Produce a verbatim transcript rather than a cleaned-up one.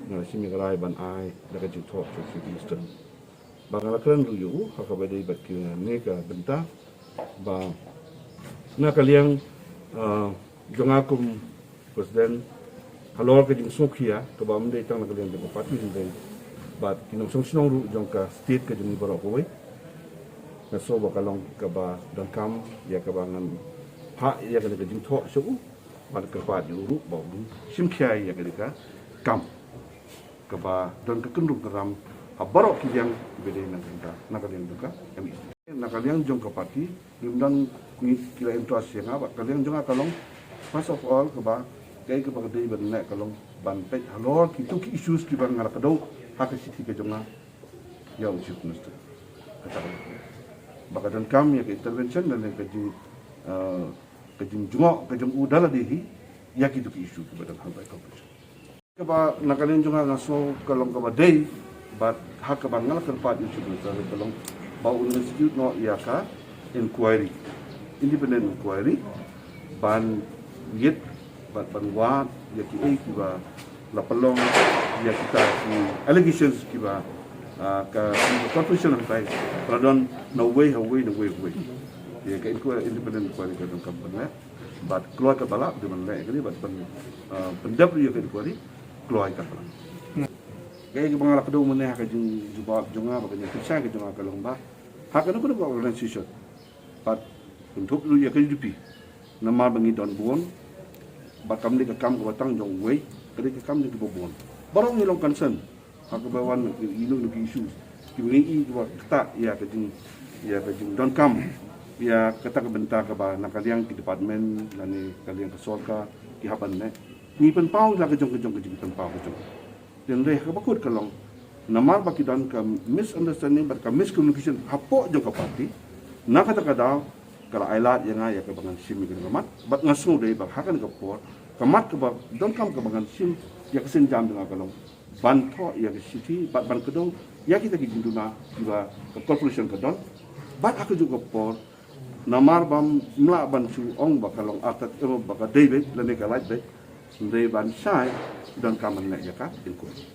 Nga la shim ïa ka rai ban ai da ka jingthoh sha u Chief Minister. Ba nga la kren ruh ïa u ha kaba dei bad kine ka bynta ba na ka liang, ah, jong nga kum President, halor ka jingsngewkhia kaba ym dei tang na ka liang jong ka party hynrei bad ki nongshong shnong ruh jong ka state ka jong ngi baroh kawei. Nga sngew ba ka long kaba donkam ïa kaba ngan phah ïa kane ka jingthoh sha u bad kyrpad ïa u ruh ba un shim khia ïa kane ka kam kaba don ka kynrum kynram ha baroh ki liang kiba dei na ka, na ka liang jong ka M E C. Na ka liang jong ka party ngim don, ngi, ki la interest ïa nga, bad ka liang jong nga ka long first of all kaba, kaei kaba ka dei ban leh ka long ban peit halor kito ki issues kiba nga la kdew ha ka shithi ka jong nga ïa u Chief Minister. Kata ka long ba ka donkam ïa ka intervention lane ka jing, eh, ka jingjngoh ka jong u da lade hi ïa kito ki issue kiba don hangtai ka corporation. Kaba na ka liang jong nga nga sngew ka long kaba dei bad ha kaba nga la kyrpad ïa u Chief Minister ka long ba un institute noh ïa ka inquiry, independent inquiry, ban ïit bad ban wad ïa kiei kiba la pynlong ïa kita ki allegations kiba, ah, ka, ka corporation hangtai ka la don na uwei ha uwei na uwei ha uwei. Ïa ka inquiry, independent inquiry ka donkam ban leh bad kloi kaba lah dei ban leh ïa kane bad ban, ah, pyndep ïa ka inquiry kloi kaba lah. Kaei kaba nga la kdew mynne ha ka jingjubab jong nga bad ka jingpynshai ka jong nga ka long ba ha kano kano ka organisation, bad kynthup ruh ïa ka U D P, namar ba ngi don bun bad kam dei ka kam kaba tang jong uwei, ka dei ka kam jong kiba bun. Baroh ngi long concern ha kaba wan ïa kino kino ki issues kiba ngi i kiba ktah ïa ka jing, ïa ka jingdonkam ïa kata ka bynta kaba na ka liang ki department lane ka liang ka sorkar ki hap ban leh. Ngi pynpaw la ka jong ka jong ka jingpynpaw ka jong. Hynrei ha kaba kut ka long namar ba ki don ka misunderstanding bad ka miscommunication hapoh jong ka party, na kata ka daw ka la ailad ïa nga ïa kaba ngan shim ïa kane ka mat bad nga sngew dei ba ha kane ka por ka mat kaba donkam kaba ngan shim ïa ka sienjam jong nga ka long ban thoh ïa ka shithi bad ban kdew ïa kita ki jingduna kiba ka corporation ka don. Bad ha kajuh ka por namar ba ym lah ban shu ong ba ka long artat, eh, ba ka dei beit lane ka lait beit, hynrei ban shai donkam ban leh ïa ka inquiry.